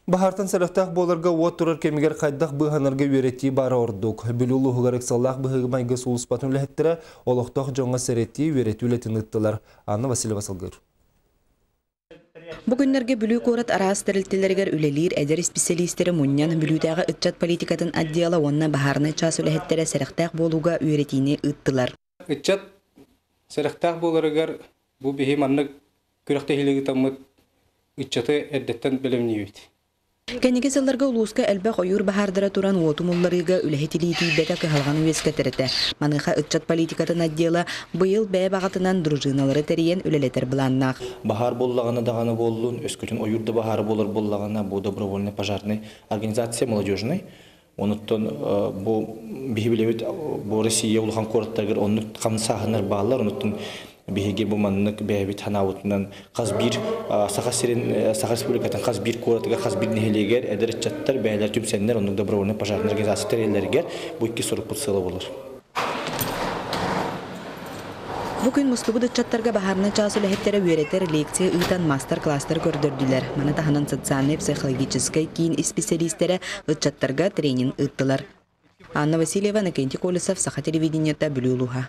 Баһаартан сэрэхтээх буоларга уот турар кэмигэр хайдах быыһанарга үөрэтии баара ордук. Бүлүү улууһугар ыксаллаах быһыы-майгы сулууспатын үлэһиттэрэ олохтоох дьоҥҥо сэрэтии, үөрэтии үлэтин ыыттылар. Анна Васильева салгыыр. Бу күннэргэ Бүлүү куорат араас тэрилтэлэригэр үлэлиир эдэр исписэлиистэри мунньан Бүлүүтээҕи ыччат политикатын отдела уонна баһаарынай чаас үлэһиттэрэ сэрэхтээх буолууга үөрэтиини ыыттылар. Ыччат сэрэхтээх буоларыгар бу биһи маннык күрэхтэһиилэри ыытаммыт ыччаты эрдэттэн бэлэмниибит. Кэнники сылларга улууска элбэх ойуур баһаардара туран уоту мулларыыга үлэһит илии тиийбэтэ кыһалҕаны үөскэтэр этэ. Маныаха ыччат политикатын отдела быйыл бэйэ баҕатынан дружиналары тэрийэн үлэлэтэр былааннаах. Баһаар буоллаҕына даҕаны буоллун, өскөтүн ойуур да баһаара буолар буоллаҕына, бу добровольный пожарный организация молодежный. Онуттан бу биһи билэбит бу Россия улахан куораттарыгар оннук хамсааһыннар бааллар. Онуттан биһиги бу маннык бэйэбит санаабытынан хас биир Саха сирин Саха Республикатын хас биир куоратыгар, хас биир нэһилиэгэр эдэр ыччаттар бэйэлэр түмсэннэр оннук добровольный пожарный организация тэрийэллэригэр бу икки сорукпут сыала буолар. Бу күн мустубут ыччаттарга баһаарынай чаас үлэһиттэрэ үөрэтэр лекция ыытан маастар-кылаастары көрдөрдүлэр. Маны таһынан социальнай-психологическай киин исписэлиистэрэ ыччаттарга тренинг ыыттылар. Анна Васильева, Иннокентий Колесов, Саха телевидениета, Бүлүү улууһа.